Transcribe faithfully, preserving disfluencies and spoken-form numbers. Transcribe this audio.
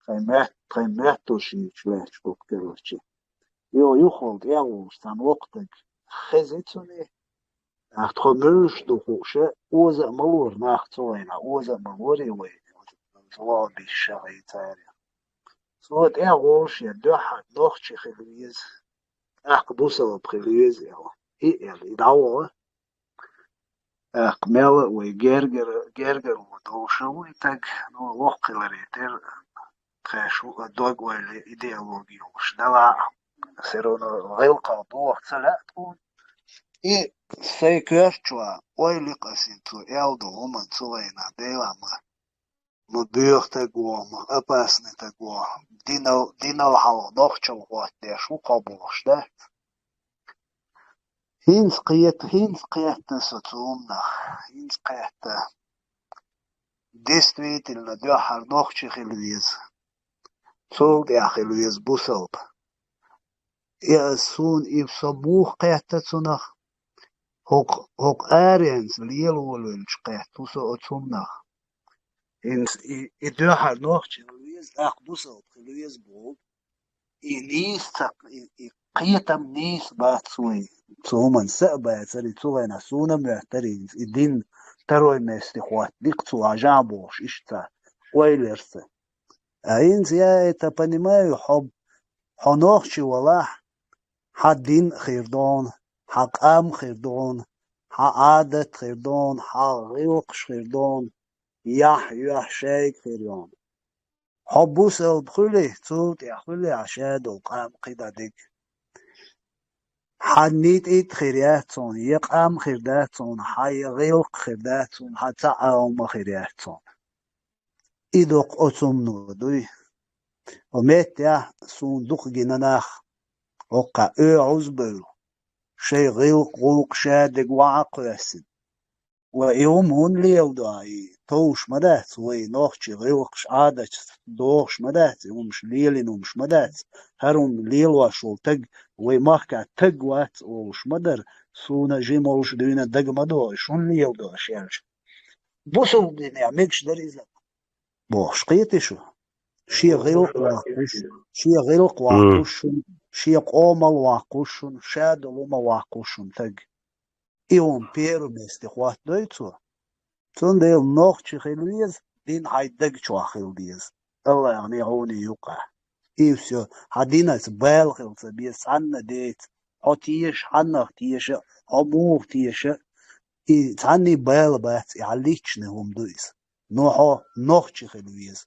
тхайн моьт-, тхайн моьттуш йийча лаьтташ ду-кх, короче. Йо, юхавала тӀехволуш цхьана воккхачо хеза цунна, тӀаккха тхо муьлш ду хууш, оза а ма лора нах цу вайна, оза а ма лора вай, ваха бийша гӀий цаьрга. Цо тӀехволуш я дуьххьара нохчи хила веза, тӀаккха бусалба хила веза аьлла. И аьлла, и дӀаваха. ТӀаккха мел а вай гергара, гергарло долуш а ву и таг, ну, воккха хиларе терра, тхаьш ву а дог-ойла, идеологи йолуш далахь а, все равно гӀиллакхах доха ца лаьа тхуна. И сайн коьрта чохь ойла йи-кх ас хӀинца цо аьлла долу хӀуманна цу вайна, Делахь ма ма боьха таг ву, ма опасный таг ву, динал, динал хьалха нохчалла хӀоттадеш ву-кх хьо бохуш дац. ХӀинца кхета, хӀинца кхетта со цу хӀуманах, хӀинца кхетта. Действительно, дуьххьара нохчи хила веза. Цул тӀаьхьа хила веза бусалба. И ас суна и со муха кхетта цунах, хӀокху, хӀокху аренца лела волавелча кхетта ву со оцу хӀуманах. ХӀинца и, и дуьххьара нохчи хила веза, тӀаккха бусалба хила веза боху. И нийса ца, и, и кхетам нийса бац вай. Цу хӀуманна са а бацара, и цу вайна суна а моьттара, и, и дин второй месте хӀоттадо-кх цо, хьажахь бохуш, иштта ойла яра сан. А хӀинца я это понимаю, хьо, хьо нохчи валахь, хьан дин а хир ду хьуна, хьан къам а хир ду хьуна, хьан Ӏадат а хир ду хьуна, хьан гӀиллакхаш хир ду хьуна, яхь, юьхь шайга хир ю хьуна. Хьо бусалба хуьлий, цул тӀаьхьа хуьлий хьан шадолу къам кхин дӀа дерг. Хьан нитӀит а хир яц хьуна, я къам хир дац хьуна, хьан я гӀиллакх хир дац хьуна, хьан цхьа Ӏалам а хир яц хьуна. И доккха оцу хӀумано дуй. Хьо меттехь суна дукха гина нах, хӀокхахь оьгӀаз а бевлла, шайн гӀиллакх, гӀуллакх, шадерг охьа а кхоьссина. Ва и хӀума хӀунда леладо, и товш ма дац, вай нохчийн гӀиллакхаш, Ӏадаташ дохуш ма дац, и хӀумаш лелийна хӀумаш ма дац. ХӀара хӀума лелош волу таг вай махкахь таг вац олуш ма дара, суна жима волуш дуьйна дага ма до, и шуна леладо аша аьлча. Бусалба динехь мегаш дара иза, бохуш кхетий шу? Шен гӀиллакх ваккхуш, шен гӀиллакх ваккхуш шуна, шен къомал ваккхуш шуна, ша долу ма ваккхуш шуна таг. И хӀума первом месте хӀоттадой цо. Цундела нохчи хила веза, дин хьайн даг чохь хила деза. АллахӀан и хьуна юкъахь. И всё, хьан динаца бала хила ца беза, цхьанна деца, хьо теша, хьаннах теша, хьо муха теша, и цхьанний бала бац, и хьан личный хӀума ду иза. Но хьо нохчи хила веза.